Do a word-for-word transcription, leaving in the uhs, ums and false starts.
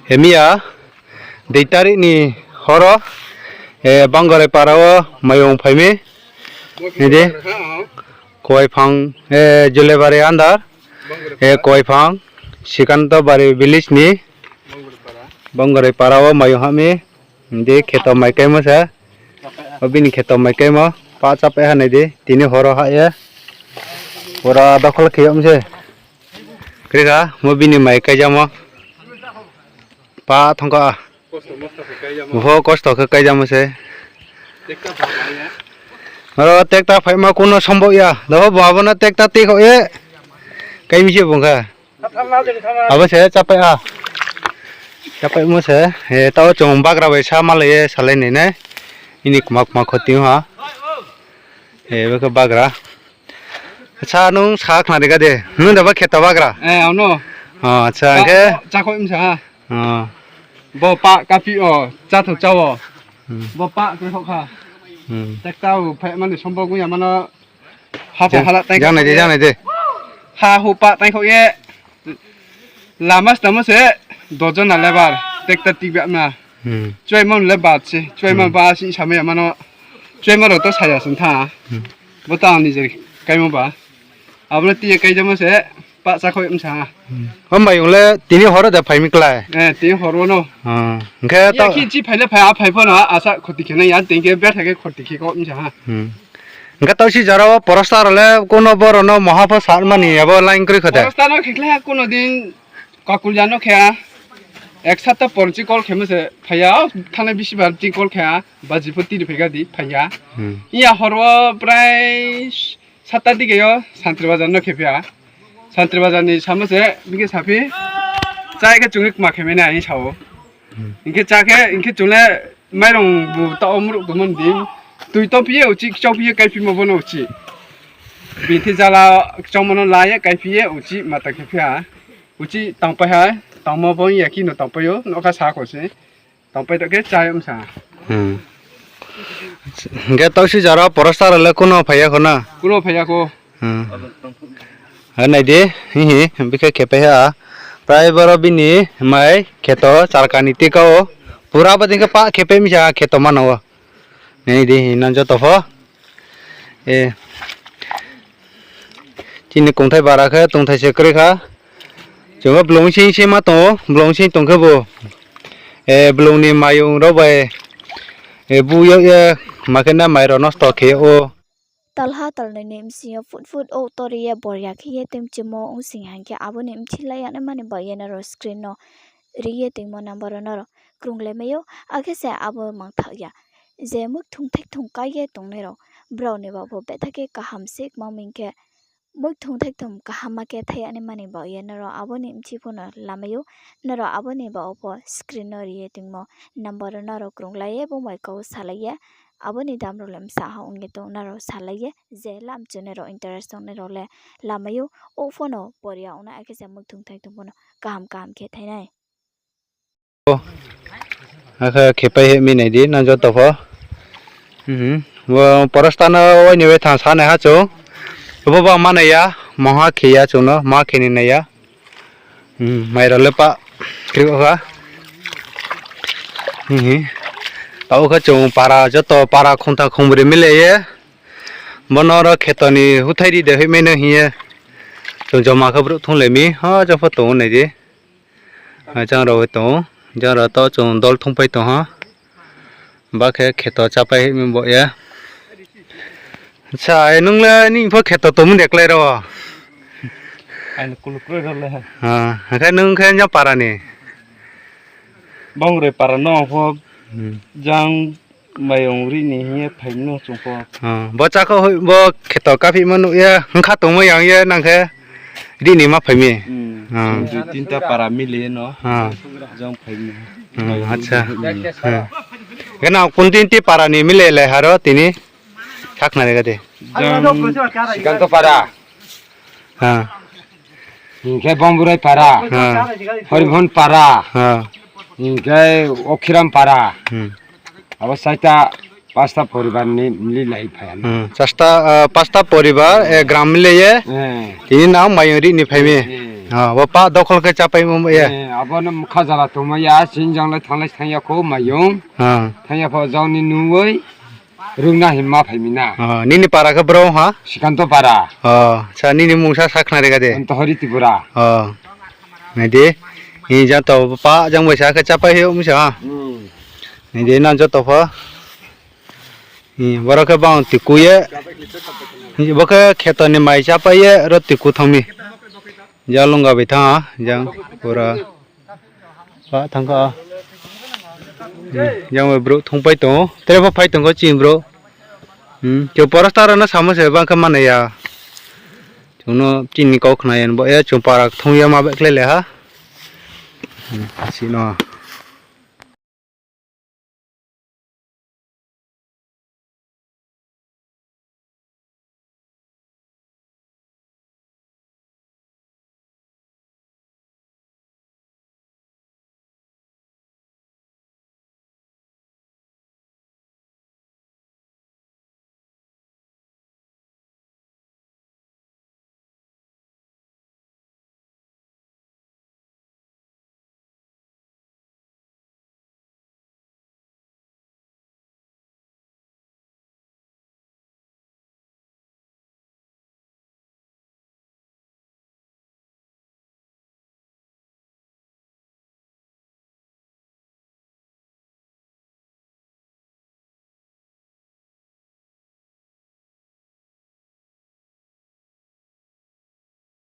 Emiya, dui tarik ni horo, e, Bangorai para wo mayung phai mi. Nai di. Koiphang, e, Julebari under, e, Koiphang, Sikantobari village ni Bangorai para wo mayung ha mi. Di kheto mai kaimo se. O bini kheto mai kaimo. Pa chapai ha nai di. Tini horo ha ye. Pura dokhol khe yag mi se. Kri kha, mo bini mai kaijamo. Pa thangkha. Bo pho kosto khe kaijamo se. Aro tekta phaima kuno sombao ya. Dopho bo abo no tekta tikhaoh ye. Kai mi se bung kha. Abo se chapai ha. Chapaimo se. E, tao chung bagra bai sa malai ye salai nai nai. Ini kma kma khoti ha. E, bo khe bagra. Acha, nung sa khna ri ga de. Nung da ba kheto bagra? E, ano. O, acha, hing khe? Chakhoih msa ha. O. Bo pa kapi o, chatho chao. Hmm. Bo pa khe hok ha. Hmm. Tekta o phai mani sombao ya mano. Ha pho hala tang. Jang nai de, jang nai de. Ha hu pa tang kho ye. Lama stamo se, dojon na lebar, tekta tikba na. Hmm. Chuaimo le bad se, chuaimo ba si samai mano. Chuaimo rao to saya sing tha. Hmm. Bo ta ni je kaimo ba. Abo le ti ye kaijamo se, pa chakhoi msa. Hmm. O mayung le tini horo de phai mi klai? E, tini horo no. Ah, hing khe ya to khi chi phai le phai, a phai pho no, asa khoti khe nai ya, tini khe betha khe khoti khe kho msa ha. Hmm. Hing khe tausi jara wo porosta rao le kuno boro no moha pho sa mani abo line kroi kho de? Porosta no khe khlai ha kuno din kakulya no khe ha. Ek sapta por chi call khe mo se phai ya, o thanai bisi bar chi call khe ha, baji pho tini phai ga di phai ya. Hmm. Iya hor wo prai satta dige yo Santri Bazar no khe phi ha. Santri Bazar ni samo se bini khe saphi, chá khe chung ni kma khe mai nai hing sa ou. Hmm. Hing khe chá khe, hing khe chung le mairong bu ta omruh tongmo ni di. Tui tongphi ye uchih, kchauphi ye kaiphimo bo no uchih. Bini the jala kchangmo no la ye kaiphi ye uchih mata khe phi ha. Uchih tangpai ha, tangmo bo ya khe no tangpai ou, nokha sa kho se. Tangpai to khe chá ye msa. Hmm. Hing khe tausi jara porosta rao le kuno phai ya kho na? Kuno phai ya kho. Hmm. A nai di, hi hi, bikhe khe phai ha. Prai boro bini mai kheto charka ni tika ou. Pura bo dei khe pa khe phai msa kheto mano ou. Nai di, hi nang joto pho. E, chini kongthai bara khe tongthai se kroi kha. Chung o blong sing sing ma tong ou, blong sing tong khe bo, e, blong ni mayung rao bai, e, bu yag ye, ma khe na mai rao nosto khe yag ou. Talha talnoi ni bsing yo phut phut ou tori ye boria khe ye tei mchimo ong sing hing khe abo ni mthi lai ya nai mani baoh ye nrao screen no ri ye tongmo number wo nrao krunglai mai ou, akhe se abo mangthaoh ya. Je muikthung thaikthung kai ye tongnai rao, brao ni baoh pho betha khe kaham se kma mi hing khe, muikthung thaikthung kaham ma khe thai ya nai mani baoh ye nrao abo ni mthi pho no lamai ou, nrao abo ni baoh wo pho screen no ri ye tongmo number wo nrao krunglai ye, bo bai kau salai ye, abo ni dam rao le msa ha ong ye tong nrao salai ye, je lamchu nai rao interest tongnai rao le lamai ou, o pho no boria ong nai akhe se muikthung thaikthung pho no kaham kaham khe thai nai. Akhe khe pai heh mi nai di, nang joto pho. Bo porosta no wai ni wai thang sa nai ha chung. Bo ba ma nai ya, moha khe ya chung no, moha khe ni nai ya. Mai rao le pa kri ha. Tao khe chung para, joto para khongtham khongbri mile ye. Bo no ro kheto ni huthai ri de hoihmai no hing ye. Chung joma khe brouh thunglai mi, ha, jang pho tong ou nai di. Jang rao tong ou, jang rao to chung dol thungpai tong ha. Ba khe kheto chápai hoihmai bo ye. Acha, e nung le nini pho kheto tongmo de klái rao? Akhe nung khe nya para ni? Bangorai para no pho jang mayong ri ni hing ye phai no chung pho. Bo chá kho bo kheto kaphimo nuh ye, hing kha tongmo yang ye nang khe ri ni ma phai mi. Dui tinta para mile no jang phai mi. Acha. Khe nang kun tinti para ni mile lai ha ro tini? Sakhnari ga de. Jang Sikanto para. Hing khe Bamburai para. Horimohon para. Hing khe Okhiram para. Abo saita pasta poribar ni mili lai phai ha. Pasta poribar, gram mile ye. Tini nang mayong ri ni phai mi. Bo pah dokhol khe chápaimo ba ye. Abo no mkha jala tongmai ya, chini jang le thannglai thanng ya khou maiyong. Thanng ya pho jang ni nung oi, rungna himma phai mi na. Nini para khe bro ha? Sikanto para. Sa nini mung sa sakhnari kha de. Antohori Tripura. Nai di, hing jang to pah jang bai sa khe chápai hing mi sa ha. Nai di, nang joto pho. Boro khe bang tiku ye. Bo khe kheto ni mai chápai ye ro tiku thanng mi. Jang lungga bai thanng ha, jang pura pah thanng kha. Jang bai brouh thungpai tong ou, tre pho phai tong kho chini brouh. Chung poro star rao no samo se bang khe manai ya. Chung no chini kau khna ya ni bo ye chung para kthung ye ma baihkhlai le ha. Si no.